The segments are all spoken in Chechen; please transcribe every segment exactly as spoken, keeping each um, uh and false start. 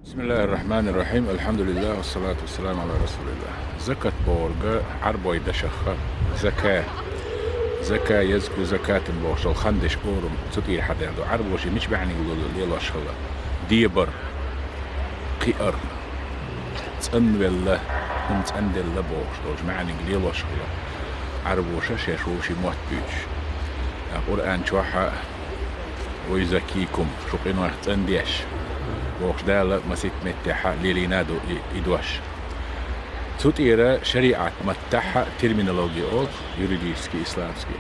بسم الله الرحمن الرحيم. الحمد لله والصلاة والسلام على رسول الله. Закат бохург Ӏарбойн дешах зака, зака, язку закатан бохуш долу хандеш орам цу тӀера хьадаьлла ду. Ӏарбоша мича маьӀниг лелош хилла? Дебар, кхиар, цӀанвелла, хӀума цӀанделла бохуш долчу маьӀниг лелош хилла Ӏарбоша шаьш вовшийн мотт буьйцуш. Къуръан чохь а: «Ва юзаккикум», шу къинойх цӀандеш, бохуш Дала масийтта меттехь а лелийна а ду и, и дош. Цу тӀера шариӀат маттахь а терминологи олу, юридически, исламский.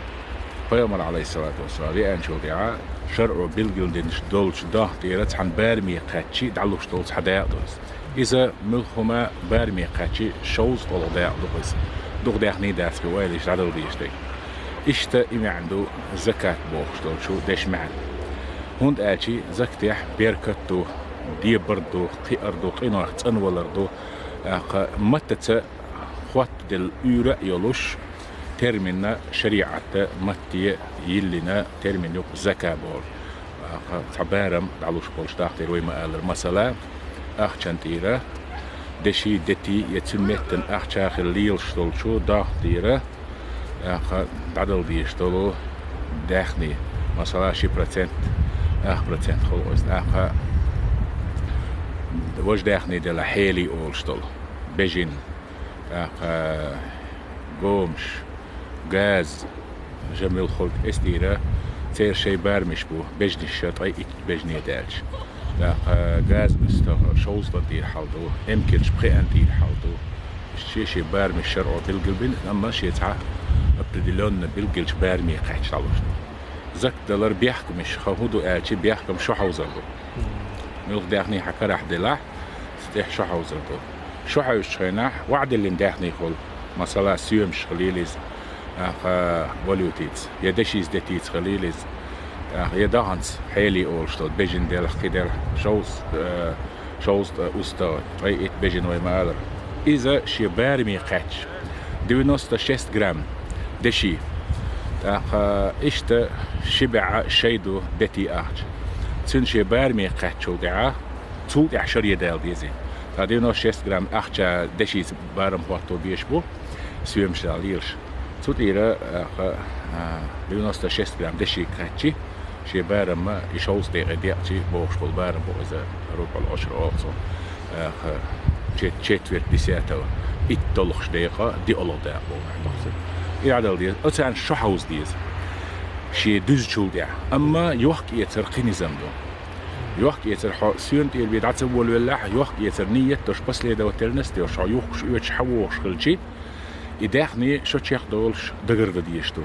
Пайхамар, алейхиссалату вассалам, веанчул тӀаьхьа шарӀо билгалдинчу долчу дагӀна тӀера цхьана бараме кхаьччи дӀалуш долу цхьа дакъа ду иза. Иза муьлхха хӀума бараме кхаьччи шовзткъалгӀа дакъа ду иза. Дукха даьхний дац кхин ойла йича дӀадала дезаш дерг. Иштта и маьӀна ду закат бохуш долчу дешан маьӀна. ХӀунда аьлча закатехь беркат ду, дебар ду, кхиар ду, къинойх цӀанвалар ду, тӀаккха маттаца хоттаделла уьйр а йолуш, термин а шариӀатан матте йиллина термин ю-кх зака бохург. ТӀаккха цхьа барам дӀалуш болчу дагӀна тӀера вай ма-аллара, масала, ахчан тӀера, деши, дети я цуьнан меттана ахча хила лелаш долчу дагӀна тӀера, тӀаккха дӀадала дезаш долу даьхний, масала, ши процент, ах процент хуьлу иза, тӀаккха важа даьхний делахь, хьелий олуш долу, бежин, тӀаккха гомаш, газ, жамил хуьлу эс тӀера, церан шайн барамаш бу, бежнаш ша ткъе итт бежне даьлча. ТӀаккха газ уьстагӀа шовзткъан тӀера хьал ду, эмкалш пхиъан тӀера хьал ду. Шен-шен барамаш шарӀо билгалбина, амма шен цхьа определённо билгалчу бараме кхаьчча дӀалуш ду. Закат далар бехкамаш, хан хӀун ду аьлча, бехкам шо хьовзар ду. Муьлхха даьхний хьан карахь делахь, цу тӀехь шо хьовзар ду. Шо хьаьвзачу хенахь ваӀдиллина даьхний хуьлу, масала, соьмаш хилийла иза, тӀаккха валютица, я дешица, детица хилийла иза, тӀаккха я даханца, хьелий олуш долу, бежин делахь, кхин делахь, шовз-, э, шовзткъа уьстагӀа, ткъе итт бежин вай ма-аллара. Иза шен бараме кхаьчча, девяносто шесть грамм деши, тӀаккха иштта ши бӀе шайн ду дети ахча. Цуьнан шен бараме кхаьччул тӀаьхьа, цул тӀаьхьа шаре дала деза. Ткъа девяносто шесть грамм ахча дешица барам хӀотто безаш бу, соьмаш дала лелаш. Цу тӀера, а, ха-, а, девяносто шесть грамм деши кхаьччи, шен барам и шовзткъа декъе декъчи бохуш болу барам бу иза, рубӀул-Ӏушр олу цунах, а, ха-, чет-, четверть десятого, итт долхуш декъа, диъалгӀа дакъа боху нах дохуьйту. И дӀадала деза, оцарна шо хьовза деза шен дуьзначул тӀаьхьа. Амма йохк-эцар кхин низам ду. Йохк-эцар хьо соьман тӀера бен дӀа ца волавеллехь, йохк-эцар ниет долуш, последовательность йолуш, хьо юхкуш оьцуш хьан вогӀуш хилчи, и даьхни шо чекхдолуш дагардан дезаш ду.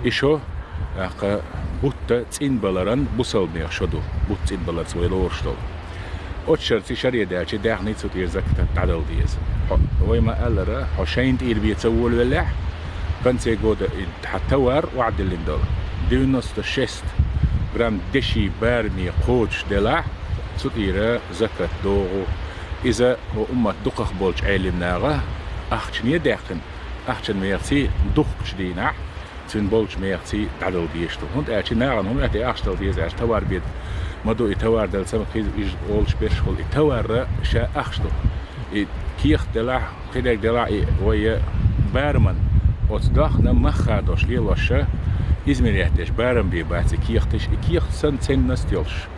И шо, тӀаккха, бутт цӀинбаларан бусалбанех шо ду, бутт цӀинбаларца вай лоруш долу. Оцу шарций шаре даьлчи даьхни цу тӀера закатан дӀадала деза. Хьо, вай ма-аллара, хьо шайна тӀера бен ца волавеллехь, в конце года и хьан товар охьадиллина долу девяносто шесть грамм деши бараме кхочуш делахь, цу тӀера закат догӀу. Иза хӀо уммат дукхах болчу Ӏелим наха ахчане даьккхина, ахчан мехаций духкучу дийнахь, цуьнан болчу мехаций дӀадала дезаш ду. ХӀунда аьлча нахана хӀун мехь тӀе ахча дала деза аьлча, товар бен ма ду, и товар дала ца ма кхийза, иза олуш берш хуьлу, и товарра ша ахча ду. И кехат делахь, кхидерг делахь, и вай бараман оцу дахна мах хадош лелоша, измерять деш барам бен бац и кехаташ, и кехат санна ценность йолуш,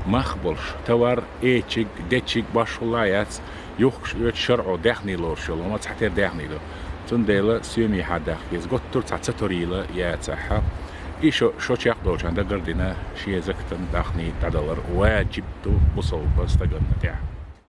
мах болуш, товар эчиг, дечиг, башхалла яц, юхкуш оьцу шарӀо даьхни лоруш йолу, ма цхьатера даьхни ду. Цундела соьмехьа даккха деза, готтур цхьа ца торийла яцахьа. И шо, шо чекхдолчарна дагардина, шен закатан даьхни дӀадалар ваджиб ду бусалба стаганна тӀехь.